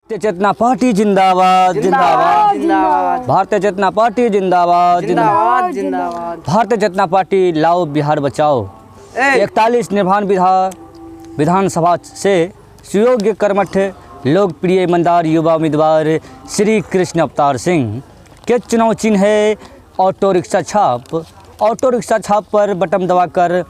भारतीय चेतना पार्टी जिंदाबाद जिंदाबाद जिंदाबाद। भारतीय चेतना पार्टी जिंदाबाद जिंदाबाद जिंदाबाद जिंदाबाद। भारतीय चेतना पार्टी लाओ बिहार बचाओ। ए 41 निर्माण विधानसभा से सुयोग्य कर्मठ लोकप्रिय ईमानदार युवा उम्मीदवार श्री कृष्ण अवतार सिंह के चुनाव चिन्ह है ऑटो रिक्शा छाप। ऑटो रिक्शा छाप पर बटन दबाकर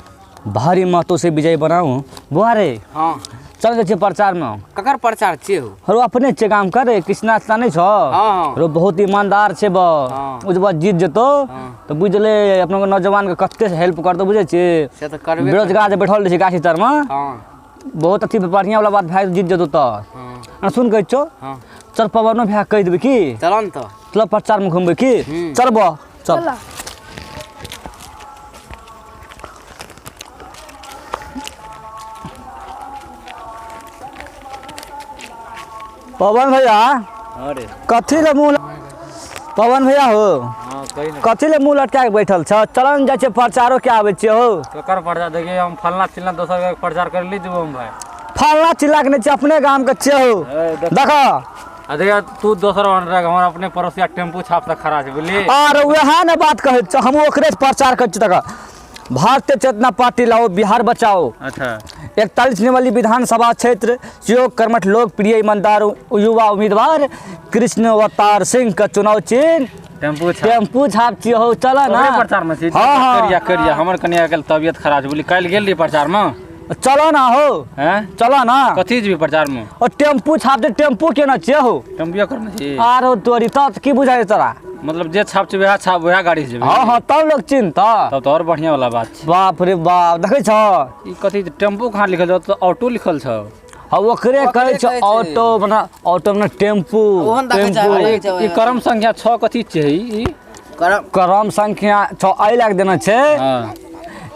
भारी मतों से विजय बनाऊं। बुआरे हाँ चल जाइ छियै प्रचार में। ककर प्रचार छियै हो? हरो अपने छियै काम करे कृष्णा ता नहीं छौ। हाँ। रो बहुत ईमानदार छै बा। हाँ। ओ जब जीत जेतो हाँ। तऽ बुझले अपना नौजवान के कते हेल्प करतो बुझै छियै। से तऽ करबे बेरोजगार जे बैठल रहै छै गाछी तर में हाँ बहुत अथी बढ़िया वाला बात भए जीत जेतो तऽ। हाँ आ सुन कहै छौ हाँ चल पवनो भए कहि देबै की चल न तऽ। चल प्रचार में घुमबै की हम्म। चल बा चल। पवन भैया अरे कथी ले मुँह पवन भैया हो हाँ कही ना। कथी ले मुँह लटका के बैठल छ? चलन जाइ छै प्रचारो के आबै छियै हो। ककर प्रचार देखिए हम फलना चिलना दोसर के प्रचार कर ली देबो हम भाई। फलना चिल्ला के नहीं छियै अपने गाम के छियै हो। ए, देख। देखो आ देखिए तू दोसर वन रह हमर अपने पड़ोसिया टेम्पू छाप से खड़ा छै बुझली। आर वएह ने बात कहै छ हम ओकरे से प्रचार करै छी। देखो भारतीय चेतना पार्टी लाओ बिहार बचाओ। अच्छा 41 निवाली विधानसभा क्षेत्र सुयोग कर्मठ लोकप्रिय ईमानदार युवा उम्मीदवार कृष्ण अवतार सिंह के चुनाव चिन्ह टेम्पू छाप। टेम्पू छाप छियै हो। चल ना ओकरे प्रचार में छी। हाँ हाँ करिया करिया हमर कनिया के तबियत खराब छै बुझली काल्हि गेल रही प्रचार में। चलो ना हो हैं चलो ना कथी जेबी प्रचार में? और टेम्पू छाप दे टेम्पू केना छियै हो? टेम्पुए करने छी। आरो तोरी तब की बुझाइ तोरा? मतलब जे छाप छै वएह छाप वएह गाड़ी से जेबी। हाँ हाँ तब लोग चिन्हता। तब तो और बढ़िया वाला बात छै। बाप रे बाप देखै छ ई कथी टेम्पू कहाँ लिखल छ? तऽ ऑटो लिखल छ। हाँ ओकरे कहै छ कहै छै। ऑटो बना ऑटो बना टेम्पू ओहन देखै छै, टेम्पू। ओहन छै। ई क्रम संख्या 6 कथी छै ई? करम क्रम संख्या 6 एहि लए कऽ देने छै। हाँ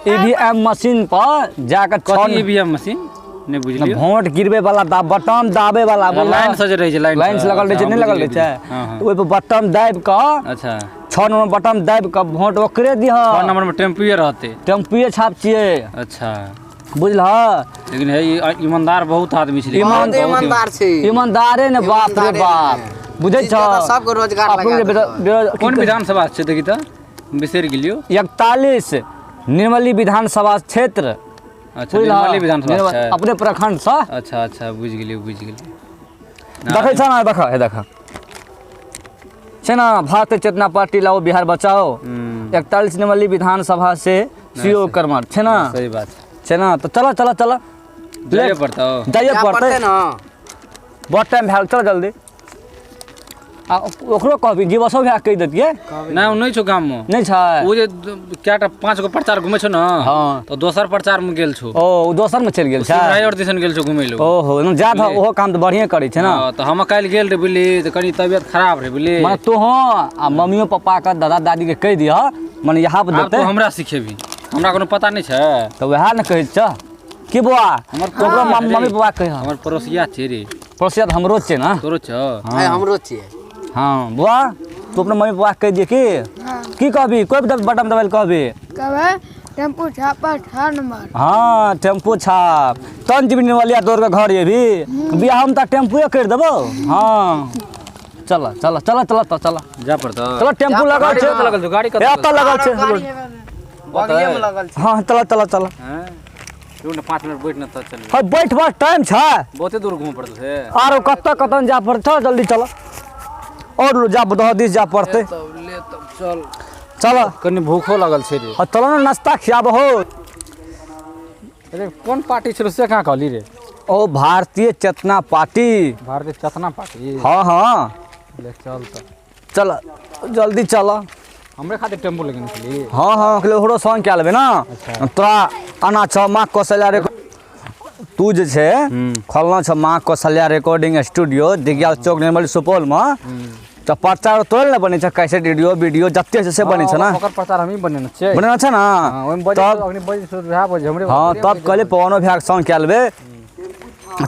ईवीएम मशीन पर जाके कथी ईवीएम मशीन नहीं बुझलियो। वोट गिरबे वाला दा बटन दाबे वाला लाइन से जे रहै छै लाइन लाइन से लगल रहै छै अच्छा, नहीं लगल रहै छै। हाँ, हाँ। तऽ ओहि पर बटन दाबि कऽ अच्छा 6 नंबर बटन दाबि कऽ वोट ओकरे दिहऽ। 6 नंबर में टेम्पुए रहते। टेम्पुए छाप छियै। अच्छा बुझलह? लेकिन है ईमानदार बहुत आदमी छै। बहुत ईमानदार छै। ईमानदारे ने बाप रे ईमानदारे बाप ने। बुझै जीत छ? जेतऽ सबके रोजगार अपनो लगा जे देतऽ। कोन विधानसभा छै देखी तऽ बिसरि गेलियो। 41 निर्मली विधानसभा क्षेत्र। अच्छा बुझलह? निर्मली विधानसभा छै। अपने प्रखंड सँ। अच्छा अच्छा बुझि गेलियो बुझि गेलियो। देखै छ ना देख हे देख छै ना भारतीय चेतना पार्टी लाओ बिहार बचाओ। 41 निर्मली विधानसभा से सीओ कर्मर छै ना। सही बात छै ना। तऽ चल चल चल जाइए पड़तौ। जाइए जाय पड़तै पड़तै ना। बहुत टाइम भए गेल चल जल्दी। आ ओकरो कहबी जीवसो भए कहि देतियै। नहि ओ नहि छौ गाम में। नहि छै। ओ जे कएटा 5 गो प्रचार घुमै छौ ने। हाँ। तऽ दोसर प्रचार में गेल छौ। ओ दोसर में चलि गेल छै। सिमराही और दिसन गेल छौ घुमै लए। ओहो जा धऽ ओहो काम तऽ बढ़िए करै छै ना। हाँ, तऽ हम काल्हि गेल रही बुझली तऽ कनि तबियत खराब रहै बुझली। मने तोहो आ मम्मियो पप्पा के दादा दादी के कहि दिहऽ मने यहाँ पर आब देतै। तू हमरा सिखेबी हमरा कोनो पता नहि छै। तऽ वएह ने कहै छऽ की बौआ हमर तोरो मम्मी पप्पा के कहिहऽ। हमर पड़ोसिया छै रे। पड़ोसिया तऽ हमरो छै ना। तोरो छौ? है हमरो छियै। हाँ बौआ तू अपना मम्मी पप्पा के कहि दिहे की की कहबी कोइ भी बटन दबाइ लए कहबी? कहबै टेम्पू छाप पर 6 नंबर। हाँ टेम्पू छाप तहन जेबी निर्मलिया दौड़ के घर एबी बियाह हम तऽ टेम्पुए करि देबौ। हाँ चल चल चल चल तऽ चल जा पड़तौ। चल टेम्पू लगल गाड़ी छै। कतऽ लगल छौ? गाड़ी कतऽ ए, एतऽ लगल छै। बगले में लगल छै। हाँ चल चल चल। हैं? रुक ने 5 मिनट बैठ ने तब चलबै। हाँ बैठ बस टाइम छै। बहुते दूर घूमऽ पड़तौ से। आरो कतऽ कतऽ जा पड़तै जल्दी चल। और जा दह दिस जा पड़तै। तब ले तब चल। चल कनि भूखो लगल छै रे। हाँ चल ने नाश्ता खियाबहो। अरे कोन पार्टी छलो से कहाँ कहली रे? ओ भारतीय चेतना पार्टी। भारतीय चेतना पार्टी। हाँ हाँ ले चल तऽ चल जल्दी चल। हमरे खातिर टेम्पू लेकिन छली। हाँ हाँ ओकरो संग कए लेबै ना। तोरा आना छौ माँ कौशल्या रे तू जे छै खोलना छौ माँ कौशल्या रिकॉर्डिंग स्टूडियो दिग्याल चौक निर्मली सुपौल में। तऽ प्रचार तोरे ने बनै छै कैसेट वीडियो वीडियो जते छै से बनै छै ना। ओकर प्रचार हमही बनेने छियै। बनेने छै ना। हाँ ओहिमे बजै तब अखनी बजै छै वएह बजै हमरे। हाँ तब कहले पवनो भैया के संग कए लेबै।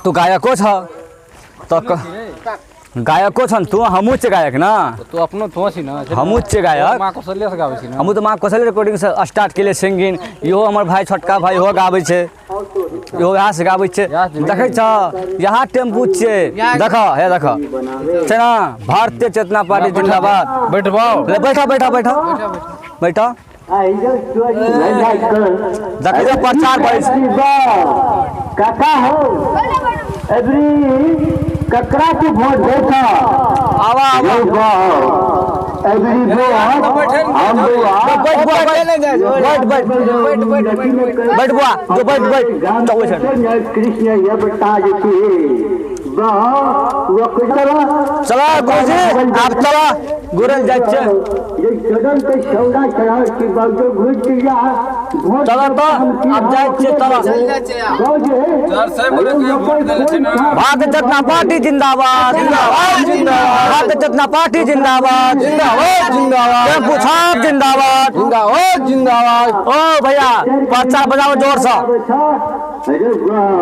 तू गायको छ तऽ गायको छन तू हमहूँ छियै गायक ना। तू अपनो तो छी ना। हमहूँ छियै गायक। माँ कौशल्या से गाबै छी ना। हमहूँ तऽ माँ कौशल्या रिकॉर्डिंग से स्टार्ट केलियै सिंगिंग। इहो हमर भाई छोटका भाई इहो गाबै छै। इहो वएह से गाबै छै। देखै छ, यहाँ टेम्पू छियै, देख हे देख छै ना। भारतीय चेतना पार्टी जिंदाबाद। बैठबाओ। ले बैठा बैठा बैठा बैठा। देखै छ प्रचार भइ छै। काका हो एवरी ककरा के वोट देता? आवा आवा। एवरी वोट हम बुआ। बैठ बुआ, बैठ बैठ बैठ बैठ बुआ, जो बैठ बैठ चौबीस। कृष्ण ये बता देती चला गुरुजी, आब चला गुरल जाइ छै। चला तऽ आब जाइ छियै, चला। भारतीय चेतना पार्टी जिंदाबाद, जिंदाबाद, जिंदाबाद। भारतीय चेतना पार्टी जिंदाबाद, जिंदाबाद, जिंदाबाद। टेम्पू छाप जिंदाबाद, जिंदाबाद, जिंदाबाद। ओ भैया, पर्चा बजाओ जोर से। अरे वाह।